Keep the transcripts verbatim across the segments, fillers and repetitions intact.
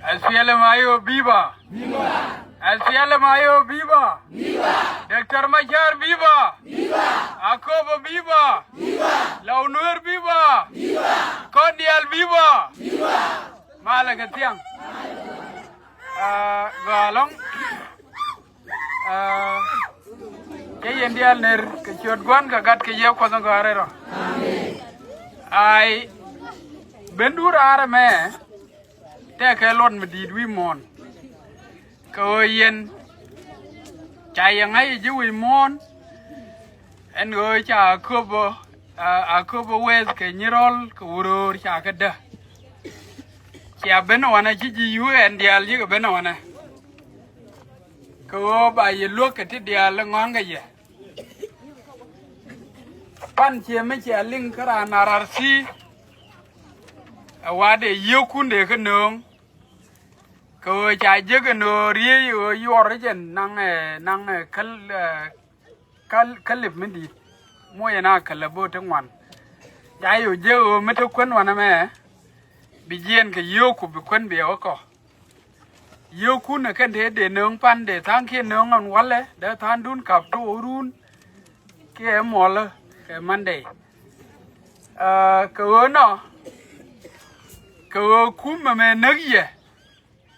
S P L M I O viva! S P L M I O viva! Doctor Machar viva! Akobo viva! Law Nuer viva! Kɔn Diaal viva! Malɛ kɛ thiaŋ. Aa, gɔaa ɛlɔ̱ŋ. Aa, cä yɛn diaal ner kɛ ciöt Gua̱n kɛ Gat kɛ Yiëë Kuɔth in gɔaa rɛl rɔ. Ai, ben duur raar ɛmɛ tɛkɛ luɔt mi di̱i̱t wi̱i̱ muɔ̱ɔ̱n. Kɛ ɣöö yɛn ca yɛ ŋa̱c ji̱ wi̱i̱ muɔ̱ɔ̱n. Ɛn ɣöö ca Akobo, aa, Akobo West kɛ Nyirɔl kɛ Wuror ca kɛ däk. Cia ben wanɛ, ci ji̱ U N diaal cikɛ ben wanɛ. Kɛ ɣöö ba yɛ luäk kɛ ti diaal ŋɔ̱a̱ŋ kɛ yɛ. Pan ciɛ mi cia liŋ kä raan R R C. Ɛ wa̱a̱ dee yio̱o̱kun dee kä nööŋ. Kɛ ɣöö ca jek ɛn ɣöö riey ɣöö yuɔr jɛn naŋ, ɛ, naŋ, ɛ, käl, ɛ, käl, käl lip mi di̱i̱t. Muɔc ɛn a käl ɛ bo̱o̱t ti ŋuan. Ca yɛ jek ɣöö mi te kuän wanɛ mɛ bi jiɛɛn kɛ yio̱o̱k ku bi kuän bi ɛ wä kɔ. Yio̱o̱kun ɛ kɛn te dee nööŋ pan dee tha̱a̱ŋkiɛn nööŋ ɛn walɛ dee tha̱a̱ŋdun kap ti wä run. Kiɛ muɔlä kɛ Monday. Aa, kɛ ɣöö nɔ, kɛ ɣöö kum ɛmɛ näk yɛ,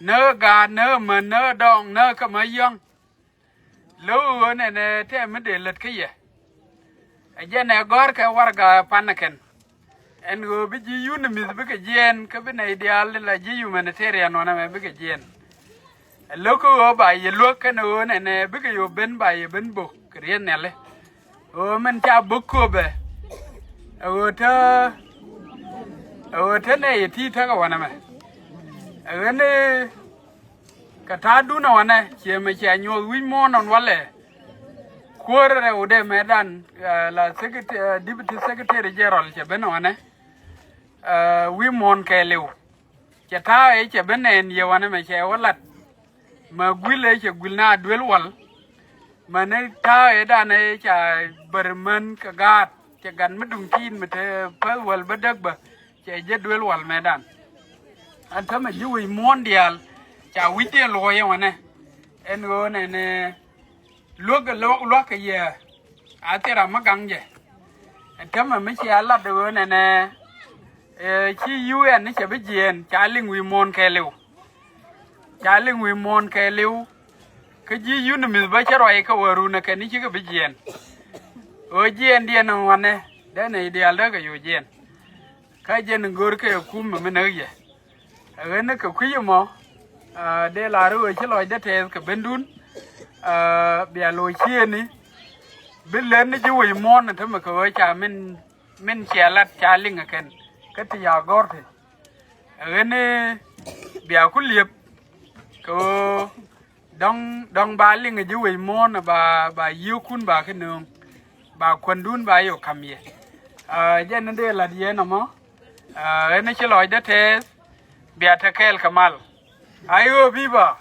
näk ɛ gaat, näk ɛ män, näk ɛ dɔŋ, näk ɛ kä ma yɔ̱ŋ. Lo̱k ɣöö nɛnɛ tɛm mi dee lät kä yɛ. Ɛ jɛn ɛ gɔ̱rkɛ warɛga pan ɛ kɛn. Ɛn ɣöö bi ji̱ UNMISS bikɛ jiɛɛn, kä bi nɛy diaal la ji̱ humanitarian wanɛ mɛ bikɛ jiɛɛn. Ɛ lo̱k kä ɣöö ba yɛ luäk kɛn ɣöö nɛnɛ bikɛ yɛ ben, ba yɛ ben bök kɛ riet nhiali. Ɣöö min ca bök köpɛ. Ɛ ɣöö te, ɛ ɣöö te nɛy yɛ ti tekɛ wanɛ mɛ. Ɛ ɣän i̱ kɛ ta̱a̱dun ɛ wanɛ, ciɛ mɛ cia nyuɔth wi̱c muɔ̱ɔ̱n ɛn walɛ. Kuäär rɛwdɛ mëëdan, ɛ, la secret-, ɛ, Deputy Secretary General cɛ ben ɛ wanɛ. Ɛ, wi̱i̱ muɔ̱ɔ̱n kɛɛliw. Cɛ ta̱a̱ ëë cɛ ben nɛn yɛ wanɛ mɛ cɛ wä lat. Mɛ guil ëë cɛ guil na duel wal. Mɛ ni ta̱a̱ ëëdan ëë ca bär män kɛ gaat. Cɛ gat mi duŋ ki̱i̱n mi te päth wäl bä däk bä. Cɛ jɛ duel wal mëëdan. Ɛn tämɛ ji̱ wi̱i̱ muɔ̱ɔ̱n diaal ca wi̱cdiɛn luɔ̱c ɛ wanɛ. Ɛn ɣöö nɛnɛ luäk, luäk, luäk kɛ yɛ a thil ram mi gaŋ jɛ. Ɛn tämɛ mi cia lat ɣöö nɛnɛ, ɛ, ci UN ni cɛ bi jiɛɛn, ca liŋ wi̱i̱ muɔ̱ɔ̱n kɛɛliw. Ca liŋ wi̱i̱ muɔ̱ɔ̱n kɛɛliw. Kä ji̱ UNMISS bä cä ruac kä wä run ɛ kɛn ni cikɛ bi jiɛɛn. Ɣöö jiɛɛndiɛn ɛn wanɛ dee nɛy diaal dee kɛ yo̱o̱ jiɛɛn. Kä jɛn in go̱o̱r kɛ kum mi näk yɛ. Ɛ ɣän ni kɛ kui̱c ɛmɔ, aa, dee lar i̱ ɣöö ci lɔcdä tɛɛth kɛ bendun, aa, bia lo̱c ciëëni. Bi lät ni ji̱ wec muɔ̱ɔ̱n ɛ tämɛ kɛ ɣöö ca min, min cia lat ca liŋ ɛ kɛn. Kä ti ya gɔ̱r ti. Ɛ ɣän ni bia ku liep kɛ ɣöö dɔ̱ŋ, dɔ̱ŋ ba liŋ ji̱ wec muɔ̱ɔ̱n ba, ba yiëëkun ba kä nööŋ. Ba kuändun ba yɛ wä ka̱m yɛ. Aa, jɛn ni dee la̱t yɛ nɔmɔ. Aa, ɣän ni ci lɔcdä tɛɛth. Bia te kɛɛl kɛ mal. Ayo viva!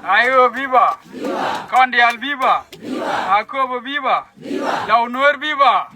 Ayo viva! Kɔn diaal viva! Akobo viva! Law Nuer viva!